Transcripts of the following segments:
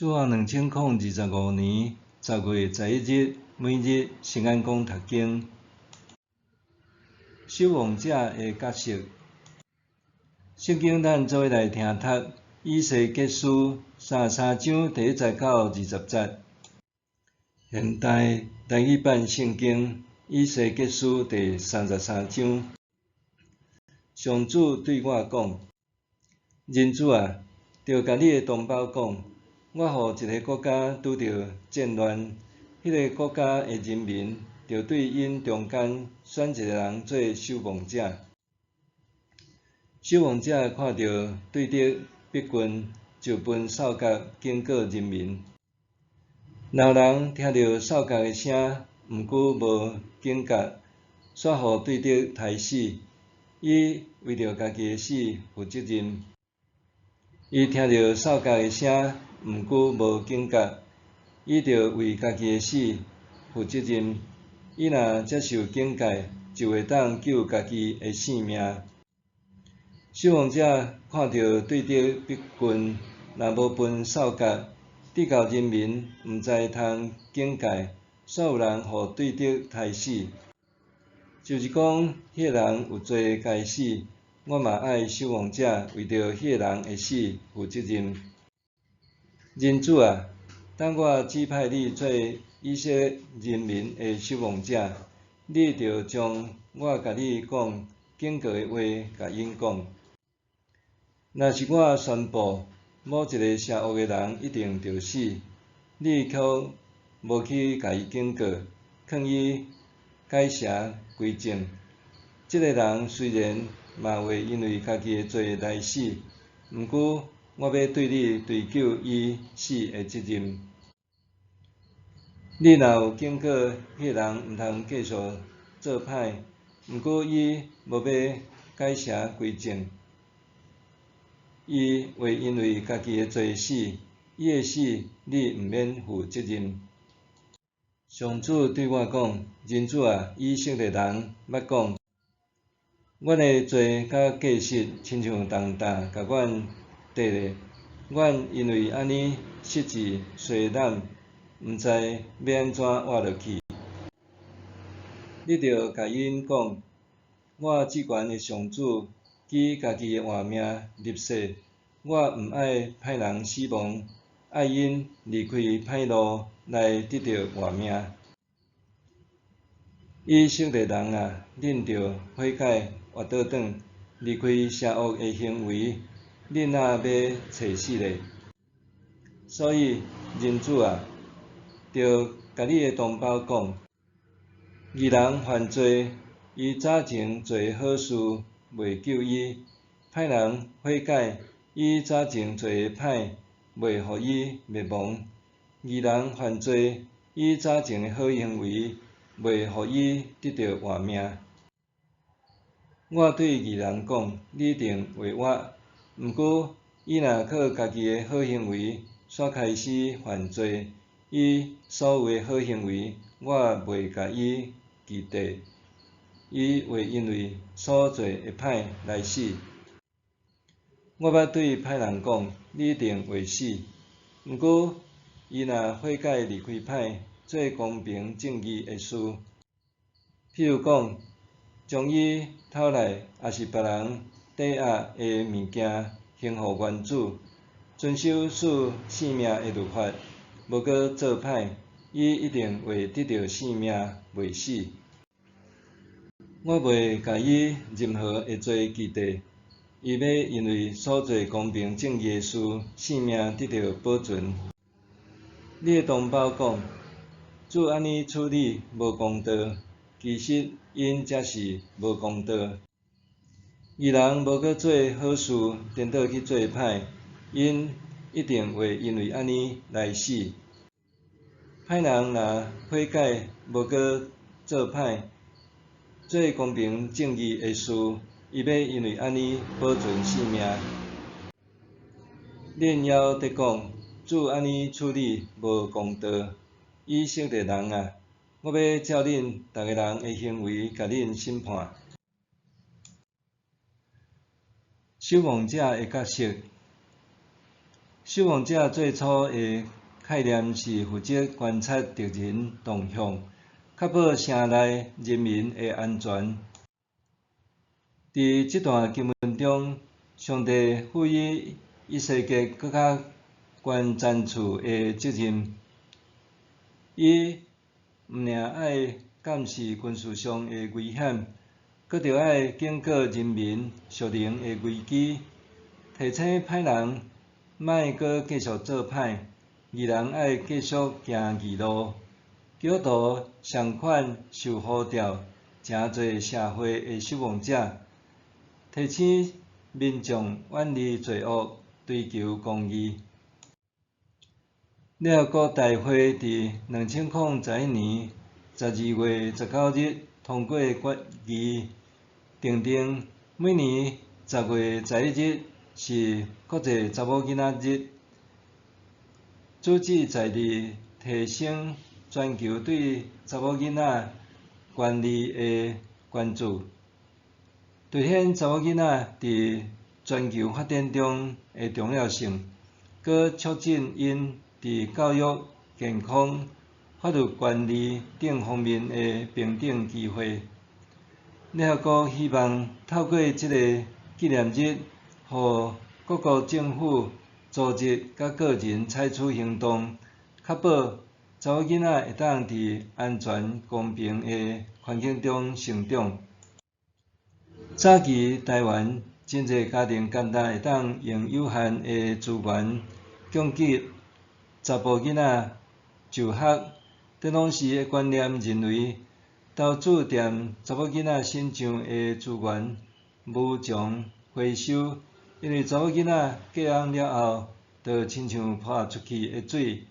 主後2025年10月11日，每日聖安講讀經。守望者的角色。聖經咱做伙來聽讀以西結書三十三章第一節到20節。現代台語版聖經以西結書第三十三章。上主對我講：人子啊，著共你的同胞講，我予一个國家拄著戰亂，彼个國家的人民著對𪜶中間選一个人做守望者。守望者看著對敵逼近，就歕哨角警告人民。若有人聽著哨角的聲，毋過無警覺，煞予對敵刣死，伊為著家己的死負責任。伊聽著哨角的聲，毋過無警覺，伊著為家己的死負責任。伊若接受警戒，就會當救家己的性命。守望者看著對敵逼近，若無歕哨角，直到人民毋知通警戒，煞有人予對敵刣死，就是講，彼个人有罪該死，我嘛愛守望者為著彼个人的死負責任。人子啊，當我指派你做以色列人民的守望者，你著將我共你講警告的話共𪜶講。若是我宣布某一个邪惡的人一定著死，你卻無去共伊警告，勸伊改邪歸正，這个人雖然嘛會因為家己的罪來死，毋過我欲對你追究伊死的責任。你若有警告彼个人毋通繼續做歹，毋過伊無欲改邪歸正，伊會因為家己的罪死，伊的死你毋免負責任。上主對我講：人子啊，以色列人捌講，阮的罪佮過失親像重擔共阮綴咧，阮因為按呢失志衰懶，毋知欲按怎活落去。你著共𪜶講，我至懸的上主舉家己的活命立誓，我毋愛歹人死亡，愛𪜶離開歹路來得著活命。以色列人啊，恁著悔改，活倒轉，離開邪惡的行為，恁若欲揣死咧？所以，人子啊，著共你的同胞講，義人犯罪，伊早前做的好事袂救伊；歹人悔改，伊早前做的歹袂予伊滅亡。義人犯罪，伊早前的好行為袂予伊得著活命。我對義人講，你一定會活。毋過，伊若靠家己的好行為，煞開始犯罪，伊所有的好行為，我袂共伊記得，伊會因為所做的歹來死。我捌對歹人講，你一定會死。毋過，伊若悔改離開歹，做公平正義的事，譬如講，將伊偷來抑是別人抵押的物件還予原主，遵守賜性命的律法，無閣做歹，伊一定會得著性命，袂死。我袂共伊任何的罪記得，伊欲因為所做公平正義的事，性命得著保存。你的同胞講，主按呢處理無公道，其實𪜶才是無公道。義人無閣做好事，顛倒去做歹，𪜶一定會因為按呢來死。歹人若悔改，無閣做歹，做公平正義的事，伊欲因為按呢保存性命。恁猶佇講，主按呢處理無公道。以色列人啊，我欲照恁逐个人的行為共恁審判。守望者的角色，守望者最初的概念是負責觀察敵人動向，確保城內人民的安全。佇這段經文中，上帝賦予以西結閣較懸層次的責任。伊毋爾愛監視軍事上的危險，閣著愛警告人民屬靈的危機，提醒歹人莫閣繼續做歹，義人愛繼續行義路。基督徒仝款受呼召，成做社會的守望者，提醒民眾遠離罪惡，追求公義。聯合國大會佇2011年12月19日通過決議，訂定每年10月11日是國際查某囡仔日，主旨在佇提升全球對查某囡仔權利的關注，凸顯查某囡仔佇全球發展中的重要性，閣促進𪜶佇教育、健康、法律權利等方面的平等機會。聯合國希望透過這个紀念日，予各國政府、組織佮個人採取行動，確保查某囡仔會當佇安全、公平的環境中成長。早期台灣真濟家庭干焦會當用有限的資源供給查埔囡仔就學，佇當時的觀念認為，投注踮查某囡仔身上的資源無從回收，因為查某囡仔嫁翁了後，就親像潑出去的水。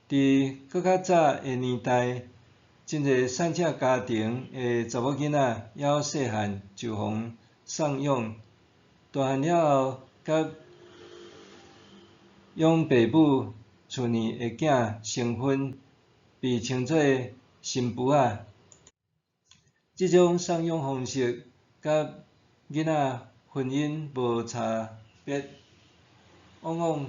佇閣較早的年代，真濟散赤家庭的查某囡仔猶細漢就予送養，大漢了後，佮養爸母厝內的囝成婚，被稱做新婦仔。這種送養方式，佮囡仔婚姻無差別，往往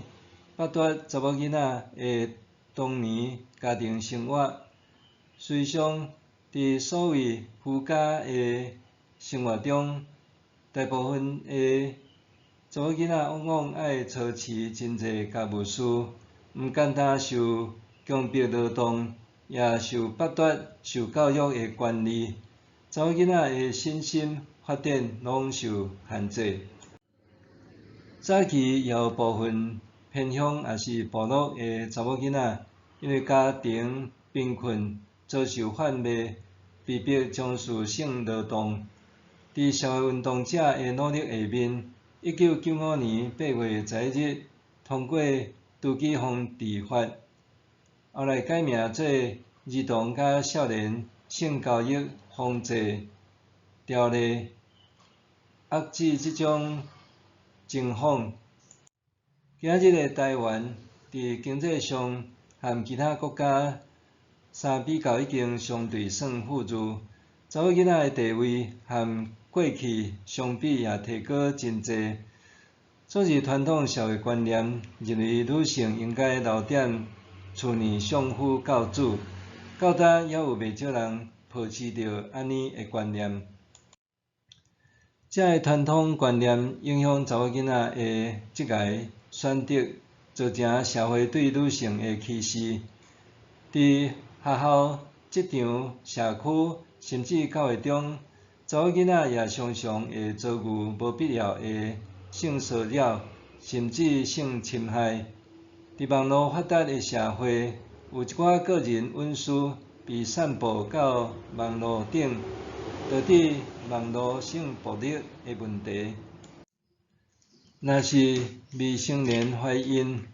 剝奪查某囡仔的童年家庭生活。事實上，佇所謂夫家的生活中，大部分的查某囡仔往往愛操持真濟家務事，毋干焦受強迫勞動，也受剝奪受教育的權利。查某囡仔的身心發展攏受限制。早期也有部分偏鄉抑是部落的查某囡仔，因為家庭貧困，遭受販賣，被迫從事性勞動。佇社會運動者的努力下面，1995年8月11日通過《毒品防治法》，後來改名做《兒童佮少年性交易防治條例》，遏止這種情況。今仔日的台灣，佇經濟上和其他國家相比較，已經相對算富裕。查某囡仔的地位和過去相比也提高真濟。所以傳統社會觀念認為女性應該留踮厝內相夫教子，到今猶有袂少人抱持著按呢的觀念。這个傳統觀念影響查某囡仔的職涯選擇，造成社會對女性的歧視。佇學校、職場、社區，甚至教會中，查某囡仔也常常會遭遇無必要的性騷擾，甚至性侵害。佇網路發達的社會，有一寡個人隱私被散布到網路頂，導致網路性暴力的問題。若是未成年懷孕，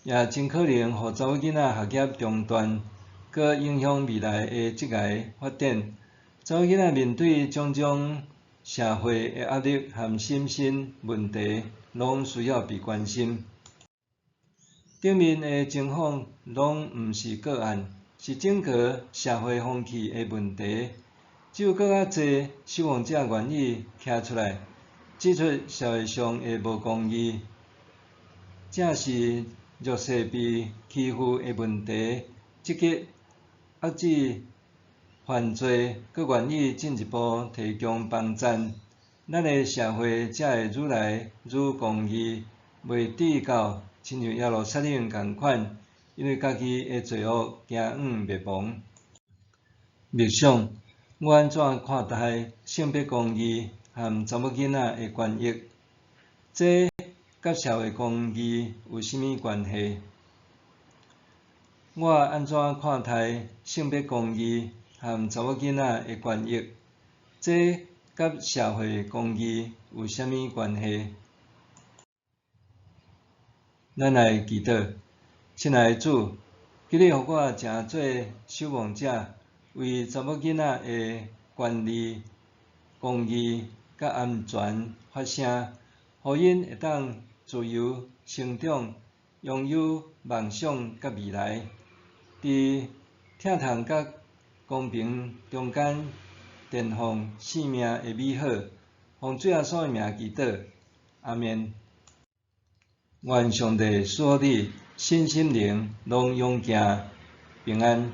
也真可能予查某囡仔學業中斷，閣影響未來的職涯發展。查某囡仔面對種種社會的壓力和心身問題，攏需要被關心。頂面的情況攏毋是個案，是整個社會風氣的問題。只有閣較濟守望者願意徛出來，指出社會上的無公義。正視弱勢被欺負的問題，積極遏止犯罪，閣願意進一步提供幫贊，咱的社會才會愈來愈公義，袂至到親像耶路撒冷仝款，因為家己的罪惡行往滅亡。默想，我按怎看待性別公義和查某囡仔的權益？這佮社會公義有啥物關係？我按怎看待性別公義和查某囡仔的權益？這佮社會公義有啥物關係？咱來祈禱，親愛的主，求你予我成做守望者，為查某囡仔的權利、公義佮安全發聲，予𪜶會當自由成長，擁有夢想佮未來。佇疼痛佮公平中間，綻放生命的美好。奉主耶穌的名祈禱，阿們。願上帝賜福你，身心靈攏勇健平安。